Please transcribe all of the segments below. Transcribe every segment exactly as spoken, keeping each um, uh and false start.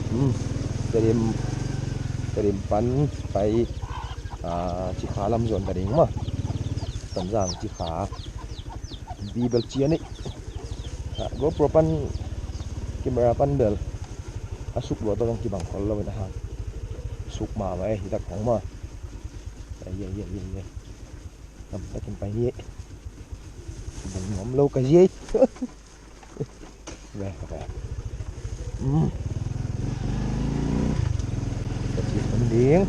Hmm. Tedim, Tedim pan pai, ah, Cikha lam zuan ta ding maw. Tonzang Cikha. Bibel cia ni. Ah, GoPro pan, camera pan bel a suk lua tawh zong kibang khol lo in a hang. Suk mahmah e, hi tak khong maw. Ai, ai, ai, ai, ai. Tam takin pai ni e. Bung nuam lo ka zi e. Ve, ve. Hmm. Ka ci khun ding.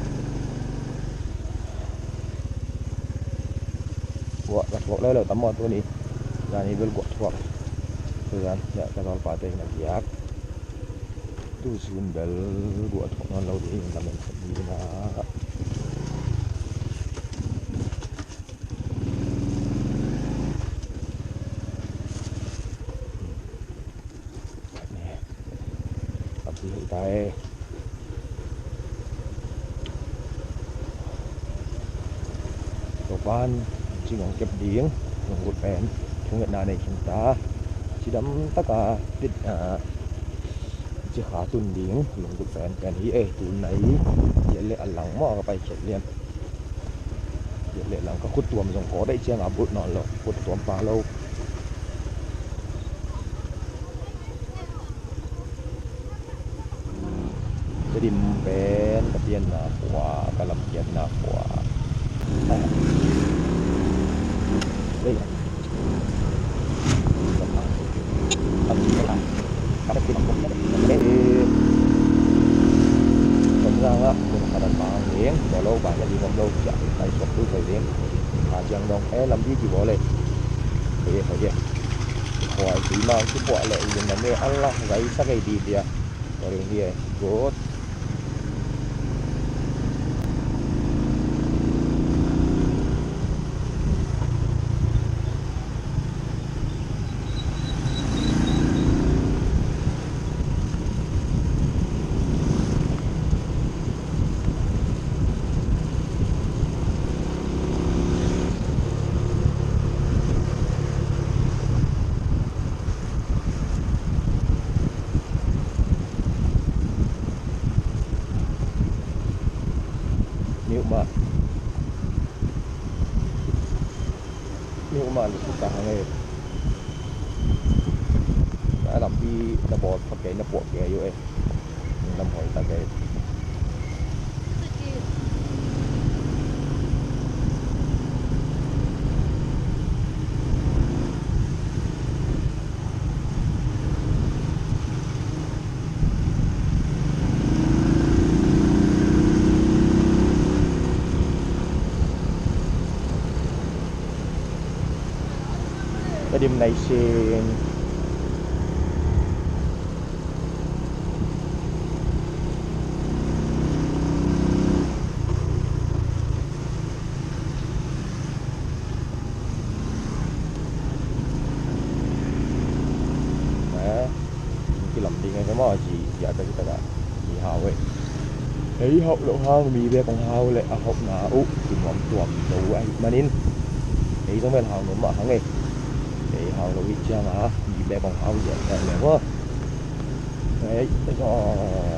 Guah ka thuak leuleu tam maw tuni. Zani bel guah thuak. Tuzan hiah ka zawlpate in a giak. Tu zun bel guah thuak nawn lo ding lamen khat ni na. Lampi hoih ta e. Topan cing hong kep ding, lunggulh pen thungetna nei khin ta. Cidam taka pit, ah, Cikha tun ding, lunggulh pen pen hi e, tun nai. Hiah le a lang maw ka pai khiat lian. Hiah le lang ka khut tuam zong kaw daih cianga bulh nawn lo, khut tuam pa lo. Tedim pen ka pianna khua, ka lampianna khua. Ei. Tonzang ah mun khat a pang ding, tawh lo, ban na ding om lo, ciah kai suak tu thei ding. Kha ciang dong e, lampi kibawl e. Hoi e, hoi e. Khuai tui mang kipuah leh i lungdam e, Allah zai sa kei dih dia. Tua ding hi e. Good. Miuh mah. Miuh mah lusuk ta hang e. A lampi na bawl phot kei, na puah kei uh e. Lam hoi ta kei. Tedim nai sing. Kilam ding a hi maw, ci, ci a ka ci takah mi hau e. Ei hauh loh hang mi bek hong hau leh a hauhna uh kinuam tuam lo uh ahih manin, ei zong bel hau nuam mah hang e. Ei hau lo uh ciangin mi bek hong hau ziahziah leh maw. Ei, ei zong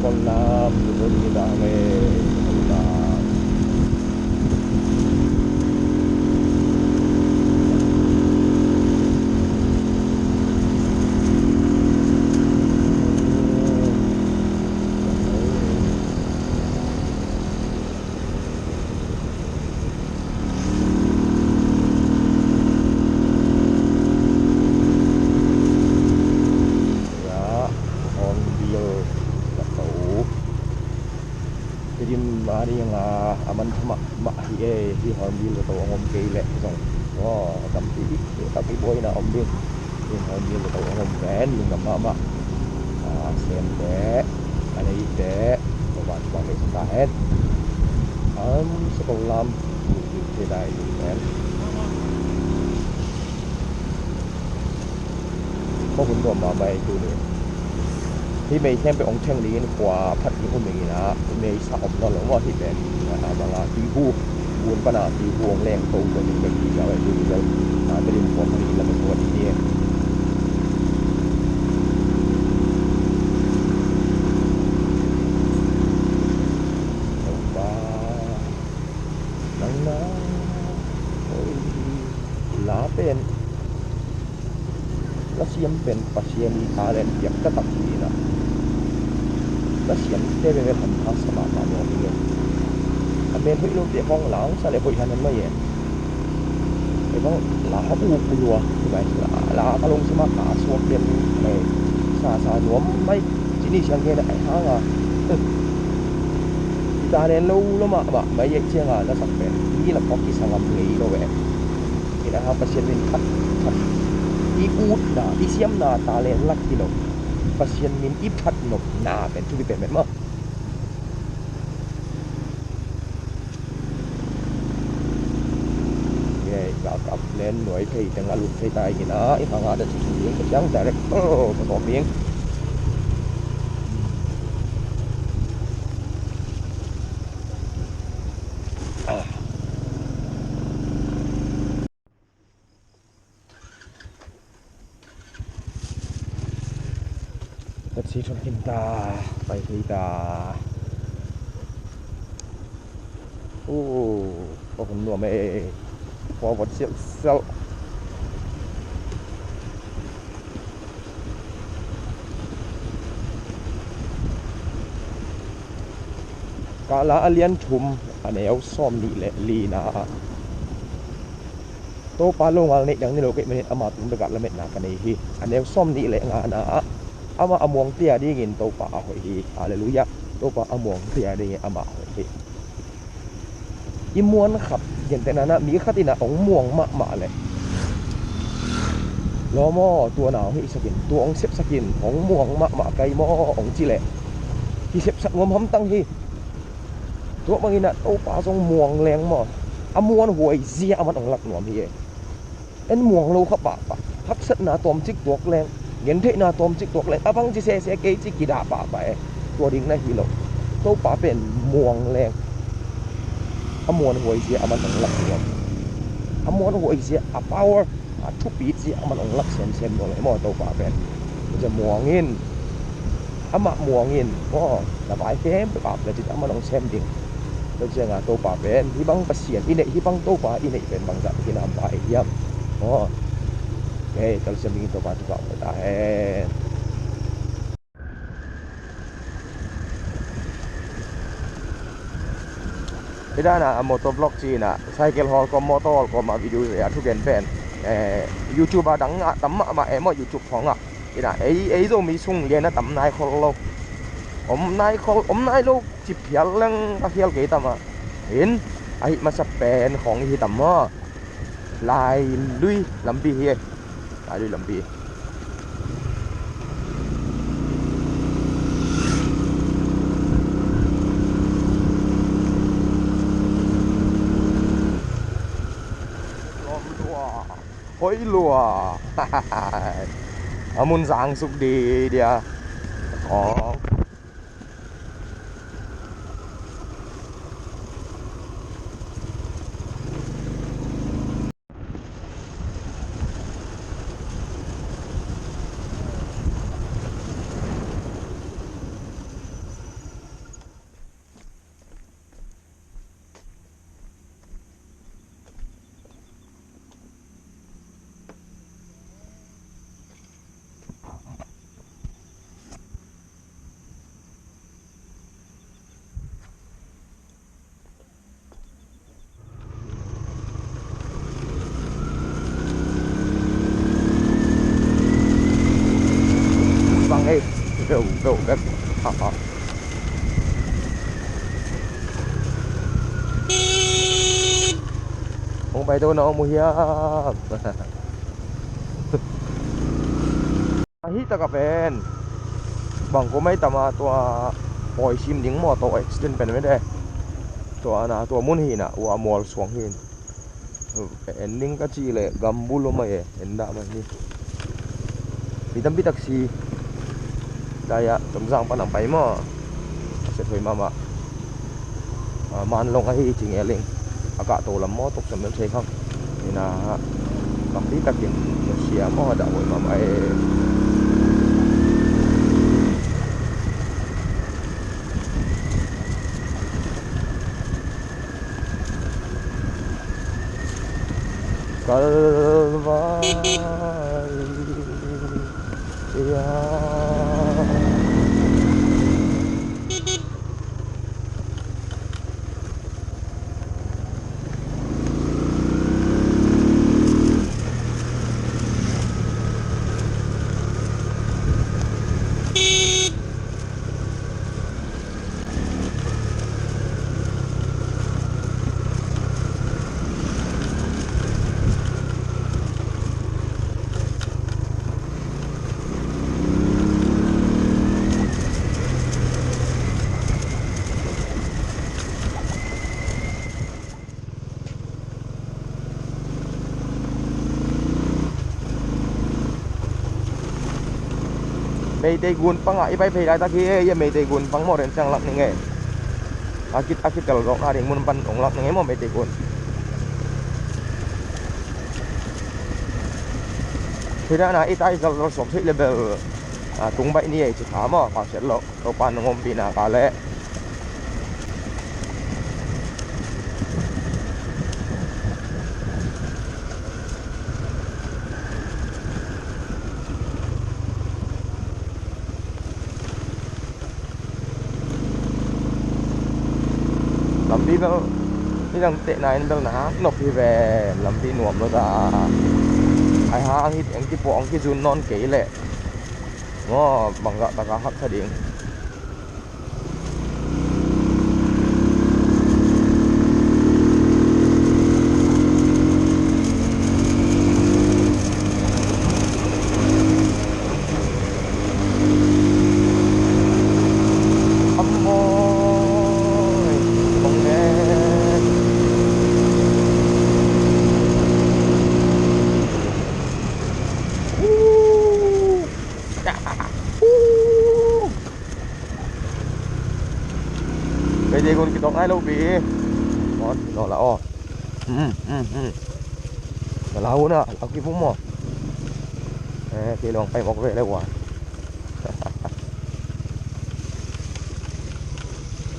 Lam, lam. Hornbill ka to. Tedim a ding a, a man tha mahmah hi e, hih Hornbill zato hong om kei leh zong. Aw, tampi, tampi buaina om ding. Hih Hornbill zato hong om pen lungdam mahmah. A semte, a neite, Topa'n thupha pia ta hen. Am, sa ko lam, thei dai ding pen. Ka hun nuam mahmah ei tuni. Hih mei khempeuh hong theng dingin khua phat ding um ing in ah, hih mei sa om nawn lo maw hih pen. Ngat a bang a tuihu, gun pan a tuihu hong leng to to ding bek hi a, ei tuni bel. A, Tedim khua phat ding lam a suak ding hi. Topa, nang na hoih hi. La pen, la siam pen Pasian i talent piak taktak hi in ah, la siamte veve hampha sa mahmah nuam ing e. A men hoih lote khawng la hong sa leh hoih hanem mai e. Ei bang la ha uk lua hi mai, la, la ka lungsim ah ka suak lian mai, sa sa nuam mai. Cini siang gen a, ei hang a, i talent lo lo mahmah mai e, ciang a la sak pen mi lak khawng kisa ngam ngei lo e. Ina hang Pasian min phat, phat, i utna, i siamna talent lak hi lo. Pasian min i phat nopna pen thupi pen pen maw. Ei, ka kap len nuai phei teng a lut phei ta ing in ah, i hang a da ci ci ing, ka ciang director ka kawm ing. Ah. Taxi thon khin ta, pai thei ta. Uh, ka hun nuam e, forward sialsial. Kala a lian thum, a neu sawm nih le lina ah, Topa longal neih dang ni lo kei manin ama tung bek ah lametna ka nei hi. A neu sawm nih le ngana ah, amah a muangte a dingin Topa a hoih hi. Halleluiah. Topa a muangte a dingin amah a hoih hi. I muan khat, gentehna in ah mi khat in ah hong muang mahmah leh, lawm aw, tua na hong hihsak in, tua hong sepsak in, hong muang mahmah ka hi maw hong ci leh, kisepsak nuam hamtang hi. Tua bangin ah Topa zong muang leng maw, a muanhuai zia a man hong lak nuam hi e. En muang lo kha pahpah, haksatna tawmcik tuak leng, gentheihna tawmcik tuak leng, a bangci sese kei ci kidah pahpah e. Tua ding na hi lo. Topa pen muang leng, a muanhuai zia a man hong lak nuam. A muanhuai zia, a power, a thupi zia a man hong lak semsem nuam e maw Topa pen. Zia muang in, amah muang in maw, na vai khempeuh ap le cin a man hong sem ding. Tua ciangin Topa pen hih bang Pasian i neih, hih bang Topa i neih pen bangzah takin a hampha i hiam maw. Ei, tel siam dingin Topa thupha pia ta hen. Hih dan a motovlog ci-in ah, cycle hawl kawm, motor hawl kawm a video a thugen pen, eh, YouTube a dang a tam mahmah e maw, YouTube khawng ah. Ina, ei, ei Zomi sung lian a tam nai khol lo. Om nai khol, om nai lo cip phial leng a khial kei tam a. In, ahi masa pen khawng i hi tam maw. Lailui lampi hi e. Lailui lampi. Lawm lua. Hoih lua. A mun zang suk di dia. Aw. Hei, veu, veu, vek. Ha, ha. Hong pai to na om uh hiam? Ahi taka pen bang ko mai tama tua pawi sim ding maw, tua accident pen mai de. Tua na, tua mun hi na, ua mual suang hi. En ning ka cih leh gambul om mai e, en dah mai hi. Mi tampi tak si. Dai-ah Tomzang pan ang pai maw. A set hoih mahmah. Ah, man long ahi ci ngel ing. A kah to lam maw, tok sam bel thei khang. Ina tampi takin nusia maw, a dah hoih mahmah e. Kalvari. Meitei gun pangah i pai phei laitak hi e, ia Meitei gun pang maw, ren ciang lak ning e. A kit, a kitel zawkna ding mun pan hong lak ning e maw, Meitei gun. Hidana i tai zalzal suak theih le bel, a, tung baih ni ei ci kha maw, kha siat lo. Topa nong ompihna ka leh. Lampi bel, nidang tehna in bel na hak nop hi ve, lampi nuam lo ta. Ai hang hi, ang kipuah, ang kizun nawn kei leh. Maw, bangzah taka haksa ding. Meitei gun kidok nai lo pi. Mon, no la o. Hmm, hmm, hmm. Na la u na, la ki pu mo. Eh, kei long pai mok ve le wa.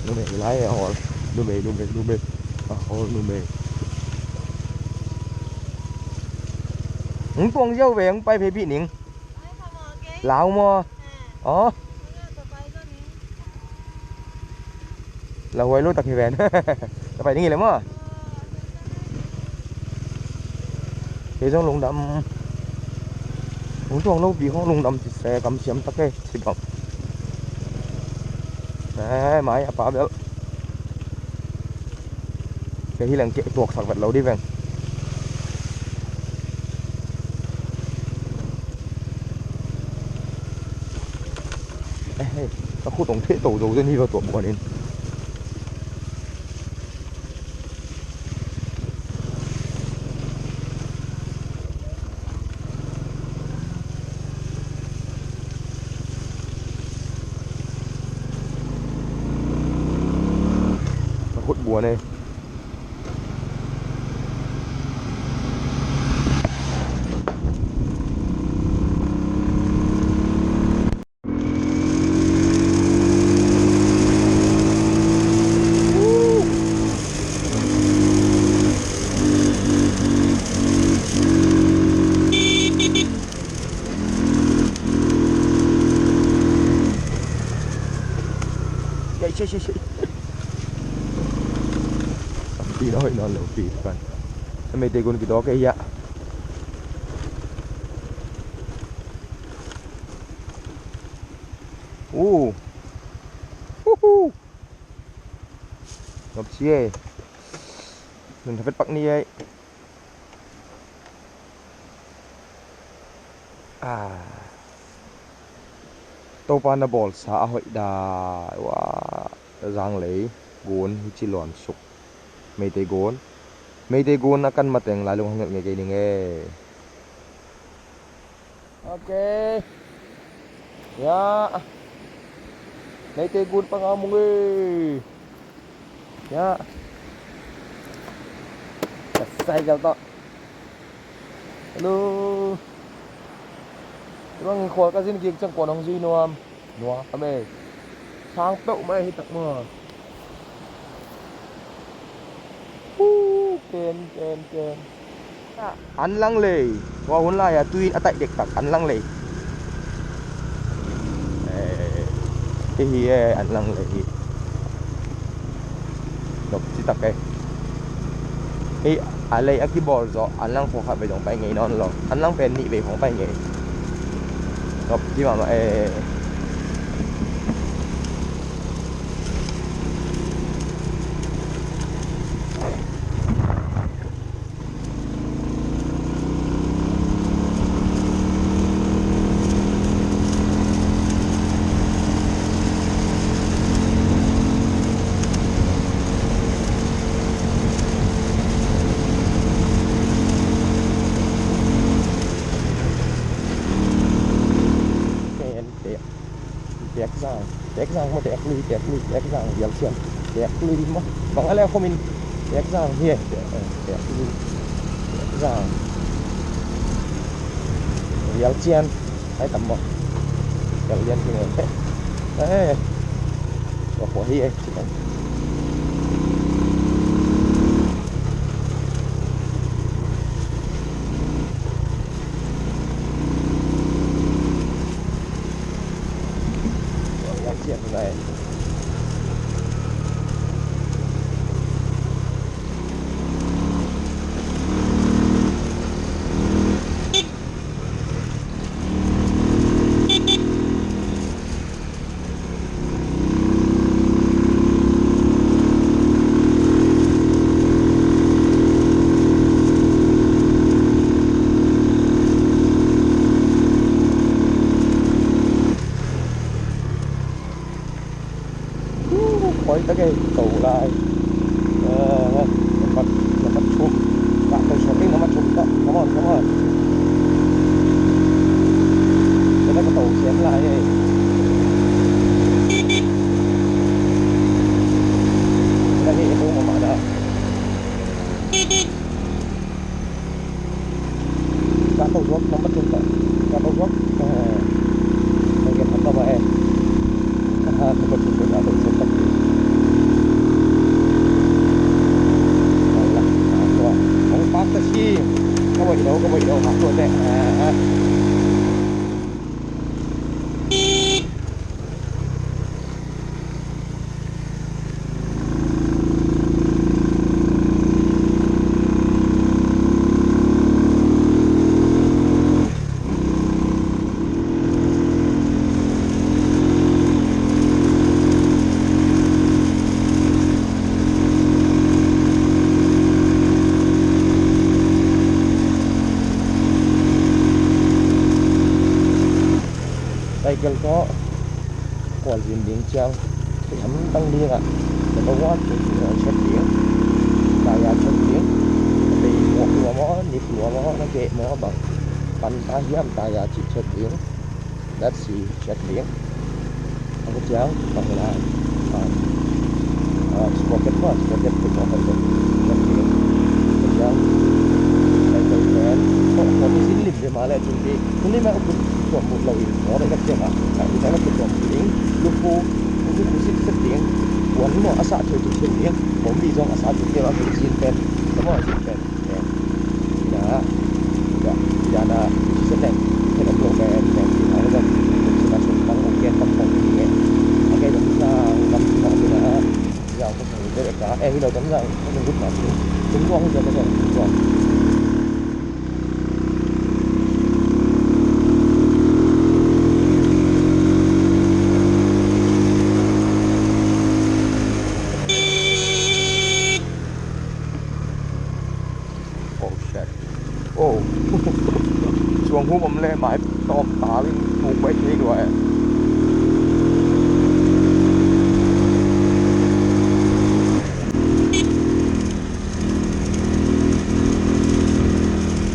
Numei lai a hol. Numei, numei, numei. A hol numei. Hong tuang ziau ve, hong pai phei pi ning. Lau maw? Aw. La huai lo tak hi ven. Ka pai ding hi le maw? Kei zong lungdam. Hong tuang lo pi hong lungdam ci se, kam siam tak e, ci bang. Ai, mai a pa bel. Kei hi leng kei tuaksak vet lo di veng. Eh, eh, ka khut hong theh to zo zen hi va tua buan in. Ka khut buan e. Sei, sei, sei, sei. Pi na hoih nawn lo pi kan. Meitei gun kidawk e hiah. Uh. Uhu. Nop ci ei. Nun thapet pak ni ei. Ah. Topa na bawlsa a hoih dai. Ua, Zanglei gun hi ci luan suk. Meitei gun. Meitei gun a kan mateng lai lung hong ngelh ngei kei ning ei. Ok. Ya. Meitei gun panga mung ei. Ya. Ka cycle tawh. Hello. Bang khual ka zin kik ciang kuan hong zui nuam. Nuam e. Sang peuh mai hi tak maw. Hu, ken, ken, ken. An lang lei. Tua hun lai-a tui a taih dektak an lang lei. Eh, hi hi e, an lang lei hi. Nop citak e. Hei, a lei a kibawl zawh an lang khua khat vei zong pai ngei nawn lo. An lang pen nih vei khong pai ngei. Nop ci mahmah e. Tek zang, tek zang maw, tek lui, tek lui, tek zang, vial cian, tek lui maw. Bang a leh khomin tek zang hi e, tek, eh, tek lui, tek zang. Vial cian, ai tam maw. Vial lian hi nge. Eh, tua khua hi e. Koi tak e, to lai. Eh, nambat, nambat thum. Ka to suak ding nambat thum tawh. Come on, come on. Ka to siam lai e. Ka hi e, to mama da. Ka to zuak, nambat thum tawh. Ka to zuak. Eh, ka gen han tawh mah e. Aha, nambat thum tawh ka to zuak tak. Hong pak ta si. Ka baih lo, ka baih lo, ha tua teh. Ah. Cycle tawh khualzin ding ciang, thei hamtang dingah, na ka uat kei ding a check ding, taya check ding, na tei muak lua maw, nip lua maw, na keh maw bang, pan ta hiam taya cih check ding, that's it, check ding. A ka ciang, bang la, ah, ah, sprocket maw, sprocket put maw, check ding. A ka ciang, cycle pen, khual, khualzin lim ve mah leh cin ding. Tuni mah a kut tuam buh lo in, mawtaw i ka ciang ah, ka i ka kut tuam buh ding, lupu, lupu sip sip ding, puan maw a sah thei thei ding, bawmli zong a sah thei thei a kut zin pen, ka maw zin pen, eh, ina, ina, ina na, sip sip ding, ina lo pen, pen, ina zong, ina sum pang, ina pang pang ding, eh, a kei zong ina, ina, ina, ina, ina, ina, Eh, hi lo tam zang, ka zong gut ma. Tung tuang hi zang, ka zong tung tuang. Om le mai tawm tal in tuk bai thei lua e.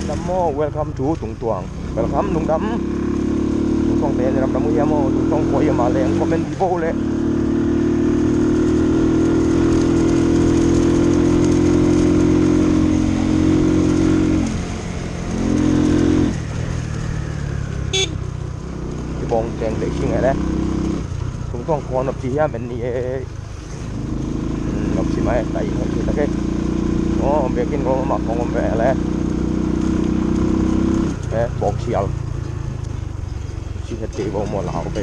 Dam maw, welcome to Tungtuang. Welcome, lungdam. Tungtuang te ramdam uh hiam maw, Tungtuang khua hiam a leng comment hi bo le. Kibawng teng teh si ngai le. Tungtuang khua nop ci hiam en ni e. Nop ci mai, tai hong ci ta ke. Oh, bekin ko ma khong om ve le. Eh, bawk sial. Ci het te bo mo lau pe.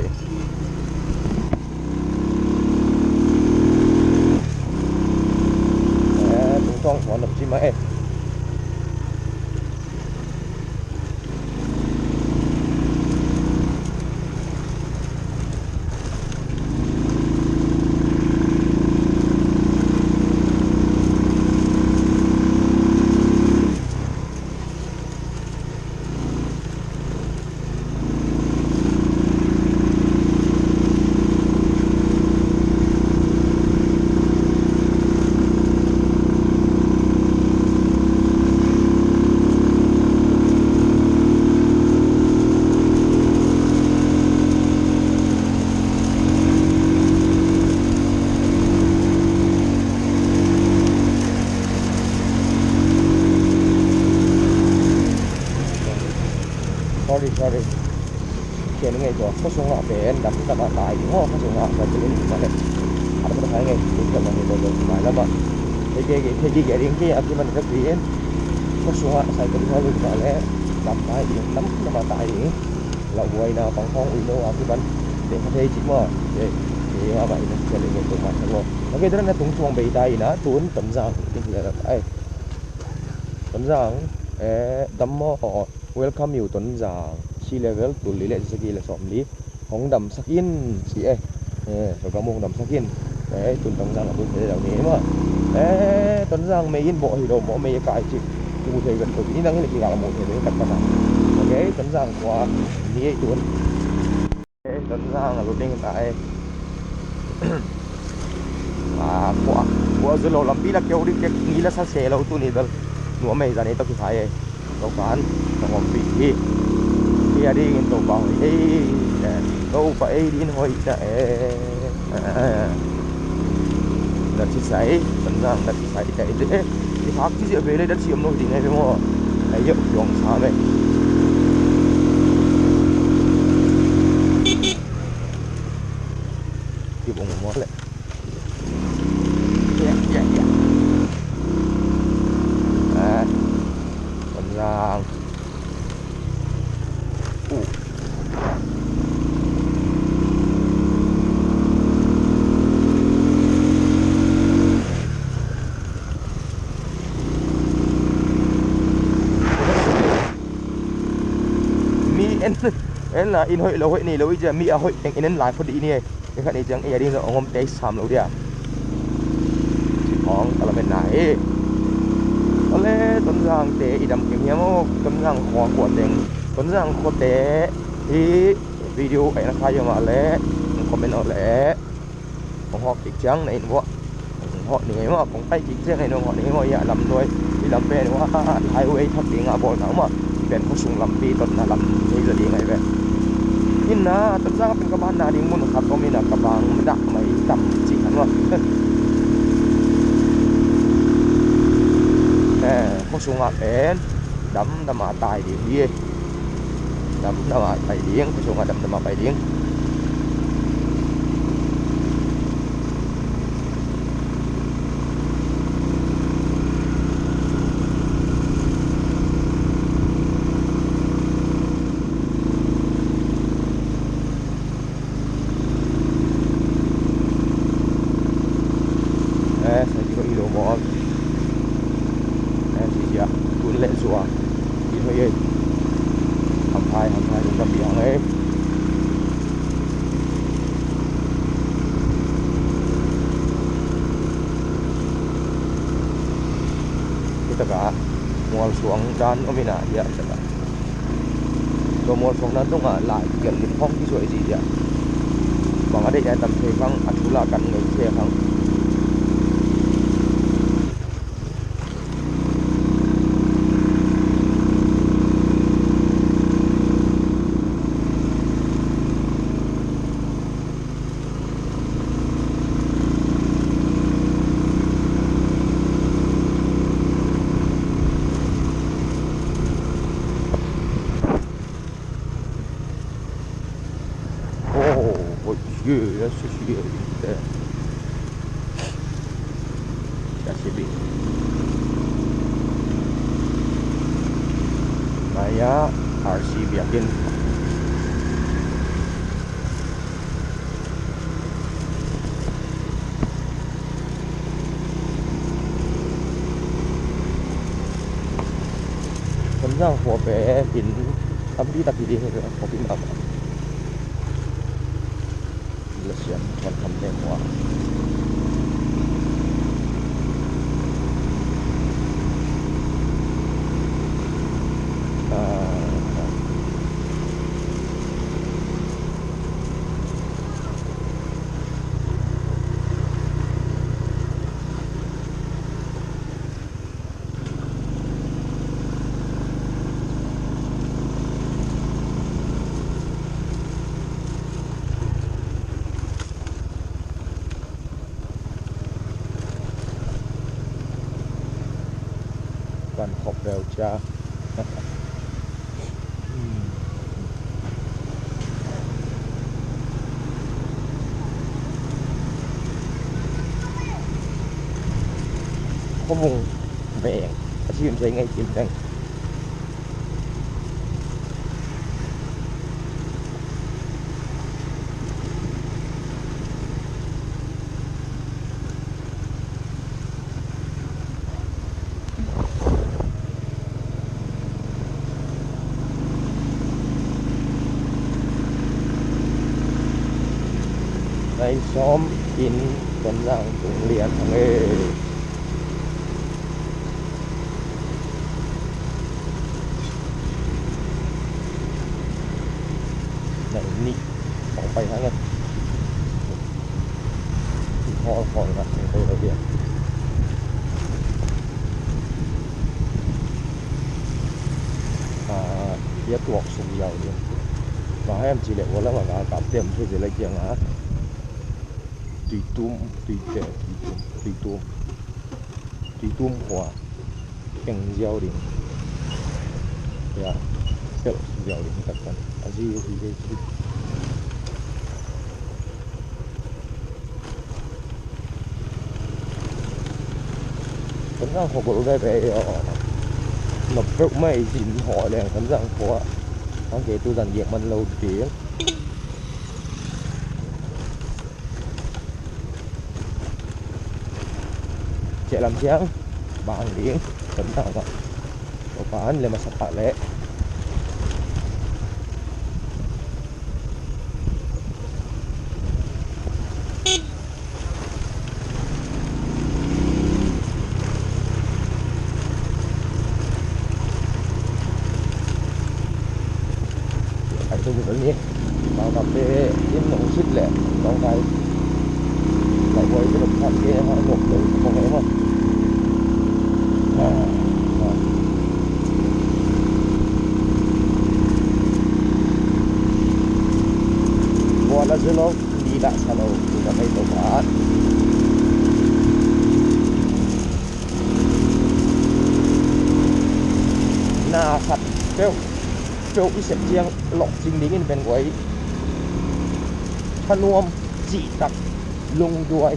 Eh, Tungtuang khua nop ci mai e. Sorry, sorry. Khia ni ngei tua, khuasungah pen dam dam a tai ding aw, khuasungah cycle in mah leh a dam dam a tai ngei, tua ciang mah hi tua tua mailam ah. Hei kei kei hei kei kei ding kei a kiman ka pi in, khuasungah cycle in mah leh dam tai ding, dam dam a tai ding. Lauhuaina pang khawng uino a kiman, teh kha thei cih maw. Kei kei mah mah in a cia leh ngei tua mah thang aw. Ok, tua na Tungtuang bei tai in a tun Tonzang in hi a dam ai. Tonzang, eh, dam maw. Welcome you Tonzang. Sea level tul li le sagih le sawmli. Hong damsak in ci e. Eh, program hong damsak in. Eh, tun Tonzang a mu thei lo ni maw. Eh, Tonzang mei in bawh hi lo maw, mei a kai ci. Mu thei vet lo ni, nang in a kikal a mu thei lo ni taktak a. Ok, Tonzang khua ni ei tun. Eh, Tonzang a lut ding ta e. Ah, khua, khua zu lo lampi la keu ding kek ni la sa se lo tu ni bel. Nu a mei zan ei tawh kikhai e. Topan, tong om pi hi. Hi a ding in Topa hoih ei. Eh, Topa ei ding in hoih ta e. Eh, eh, eh. Na ci sai, Tonzang na ci sai ka ei de. Eh, i khak ci zia ve le da ci om lo ding ai ve maw. Ai yo yong sa ve. Kibawng mawk leh. Ya, ya, ya. Ah, Tonzang. Uh. Mi en, en la in hoih lo, hoih nei lo i cia, mi a hoih teng in en lai phot dih ni e. Ni khat ni ciang ei a ding zong a ngom te i sam lo dia. Ci khawng ka lamen na hi. Ole Tonzang te i dam keng hiam aw, Tonzang khua kua teng, Tonzang khua te hi video ai na khai hiam a le, comment aw le. Hong hawk kik ciang na in vuah. Hong hawk ni ngei mah, kong pai kik ciang na in hong hawk ni ngei mah, ia lam nuai. I lam pen vuah, highway thak ding a bawl na mah. Pen khuasung lampi tot na lam hei za ding ai ve. Inna, Tonzang pen ka ban na ding mun khat om inna ka bang dah mai tam cih khan mah. Eh, khuasung ah pen dam dam a tai ding hi. Dam dam a pai ding, khuasung ah dam dam a pai ding. Eh, sa ki ko ilo mo. Eh, si dia. Tun le zua. Kin hoih ei. Hamphai, hamphai, lungdam piang ei. Hi taka mual suang dan om ina hia taka. Tua mual suang nan tungah lai kial lim khawng kizuai ziahziah. Bang a deih a tam thei khang, a thu lah kan ngei thei khang. Oh, oh, yeah, that's just, yeah, yeah. That's a big. Maya, R C biakinn. Tonzang khua pen inn tampi tak hi ding hi, khua pi mahmah. Lasiam Tonzang khua. Ah. Kan khop bel cia. Khawvung veng a sim zai ngai tim dang. Nai sawm in Tonzang tung lian hang e. Nai nih hong pai hang e. Hol hol na hong pai lo dia. Ah, ia tuak suk ziau dia. Bang hiam cih leh ua lam a galkapte om thei zel a kiang a. Tuitum, tuite, tuitum, tuitum. Tuitum khua. Eng ziau ding. Ya, pelh ziau ding taktak. A zi, a zi, a zi. Tonzang khua gol veve, ya. Na peuhmah i zin haw leng Tonzang khua. Ang kei tu zan giak man lo ding. Ciah lam ciang bang ding. Kan ta mah. Topa an le masa pah leh. Ai tu ni. Tangkapte in nong sit leh tawngkai laihhuai te lok khat ke ha, lok lo kong e maw. Bua la zu lo, ni la sa lo, tu ka mai to ba. Na khat peuh peuh i sep ciang lawhcing dingin pen guai thanuam, cihtak, lungduai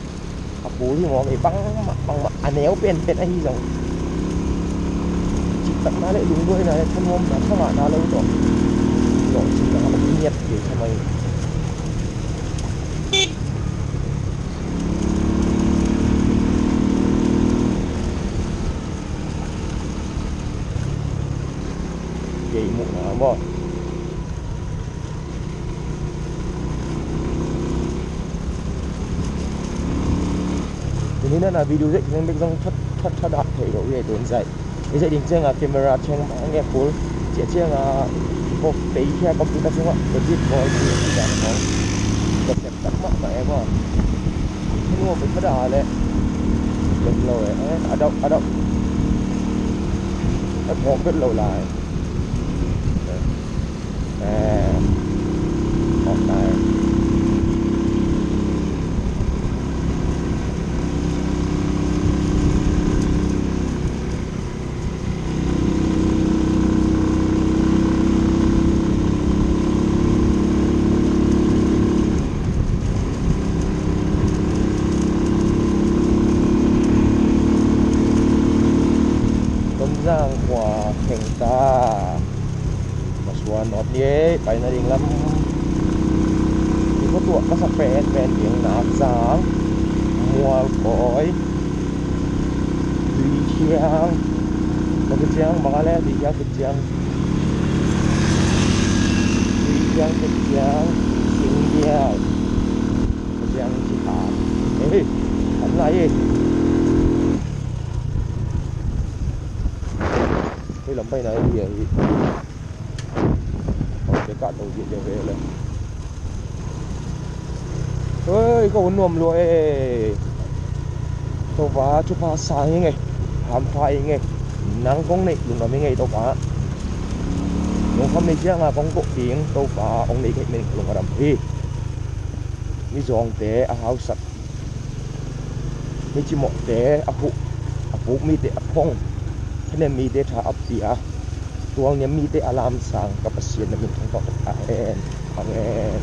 a kul hi mawk ei. Bangmah bangmah a neu penpen ahi zong cihtakna le lungduaina le thanuamna, thangahna lo tawh lawhcinna a om ngiat kei kha mai. Kei muhna maw? Tuni na na video zek zeng bek zong that that that ah thei lo ye tun zai. I zai ding cianga camera ciang bang nge kul. Cia cianga Kawk tei khia computer sungah edit bawl, edit dan khawng ka sep tak mahmah e maw. Nuam pai kha dah leh lem lo e. A dauh, a dauh, a phawk bet lo lai. Eh, phawk lai. Tonzang khua kheng ta. Masuan nawt ni ei, paina ding lam. Ni khuatuah masa pen pen ding Nakzang, Mualkawi, Tuithiang, Tuithiang bang a le, Tuithiang, Tuithiang, Tuithiang, Tuithiang, Singdial, Tuithiang, Sitha. Hei, an lai ei. Hei lam paina ei, hei. Hei, ka to diakdiak ve le. Hei, ka hun nuam lua e. Topa thupha sang hi ngei, hampha hi ngei. Nang kong neih lungdam hi ngei Topa. Lungkham nei cianga kong koh ding Topa hong nei kei men ka lung a dam hi. Mizawngte a hausak, mi cimawhte a huh, a puk mite a phong, thanem mite tha a pia, tualniam mite a lamsang ka Pasian na min thang tawh ka hen. Amen.